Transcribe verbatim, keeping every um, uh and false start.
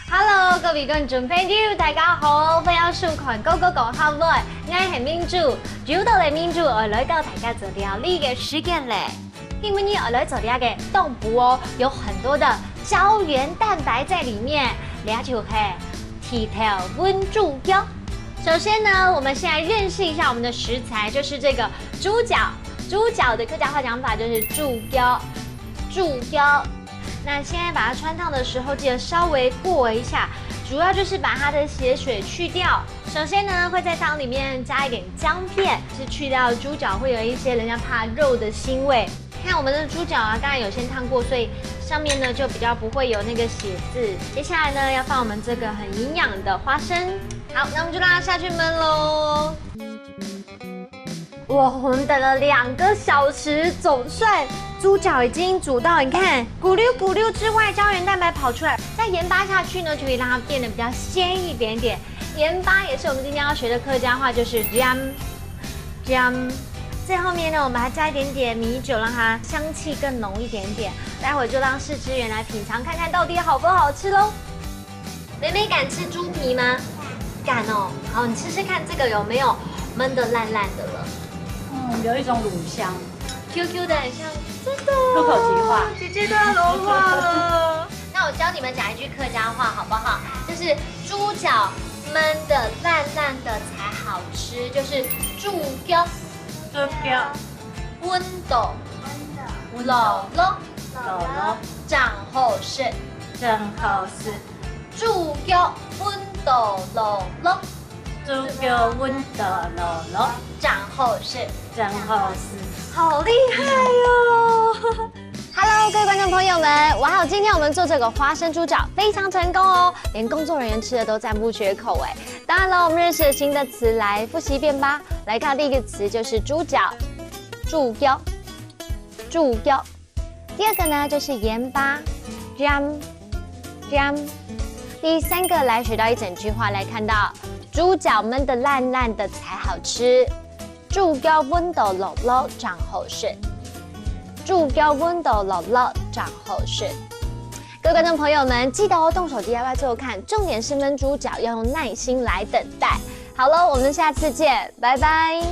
Hello，各位觀眾朋友，大家好，歡迎收看《哥哥講客話》，𠊎係明珠。又到了明珠愛來教大家做料理个時間咧。今晡日愛來做料理个當補哦，有很多的膠原蛋白在裡面，這就係豬頭炆豬腳。首先呢，我們先來認識一下我們的食材，就是這個豬腳。豬腳的客家話講法就是豬腳，豬腳。那現在把它汆燙的時候，記得稍微過一下，主要就是把它的血水去掉。首先呢，會在湯裡面加一點薑片，是去掉豬腳會有一些人家怕肉的腥味。看我們的豬腳啊，剛才有先燙過，所以上面呢就比較不會有那個血漬。接下來呢，要放我們這個很營養的花生。好，那我們就讓它下去燜嘍。哇，我們等了兩個小時，總算豬腳已經煮到，你看，咕嚕咕嚕之外，膠原蛋白跑出來，再鹽巴下去呢，就可以讓它變得比較鮮一點點。鹽巴也是我們今天要學的客家話，就是鹽，鹽。最後面呢，我們還加一點點米酒，讓它香氣更濃一點點。待會就讓試吃員來品嚐看看到底好不好吃嘍。妹妹敢吃豬皮嗎？敢哦。好，你吃吃看這個有沒有燜得爛爛的了？嗯，有一種乳香。Q Q的，很像真的。入口即化。姐姐都要融化了。那我教你們講一句客家話好不好？就是豬腳燜得爛爛的才好吃，就是豬腳，豬腳，溫度，溫度，老老，老老，正好食，正好食。豬腳溫度老老，豬腳溫度老老，正好食，正好食。好厲害哦！Hello，各位觀眾朋友們，哇哦，今天我們做這個花生豬腳非常成功哦，連工作人員吃的都讚不絕口哎。當然了，我們認識了新的詞，來複習一遍吧。來看第一個詞就是豬腳，豬腳，豬腳。第二個呢就是鹽巴，鹽，鹽。第三個來學到一整句話，來看到豬腳燜得爛爛的才好吃。 豬腳溫度老老正好食，豬腳溫度老老正好食。各位觀眾朋友們，記得哦，動手D I Y做做看，重點是燜豬腳要用耐心來等待。好了，我們下次見，拜拜。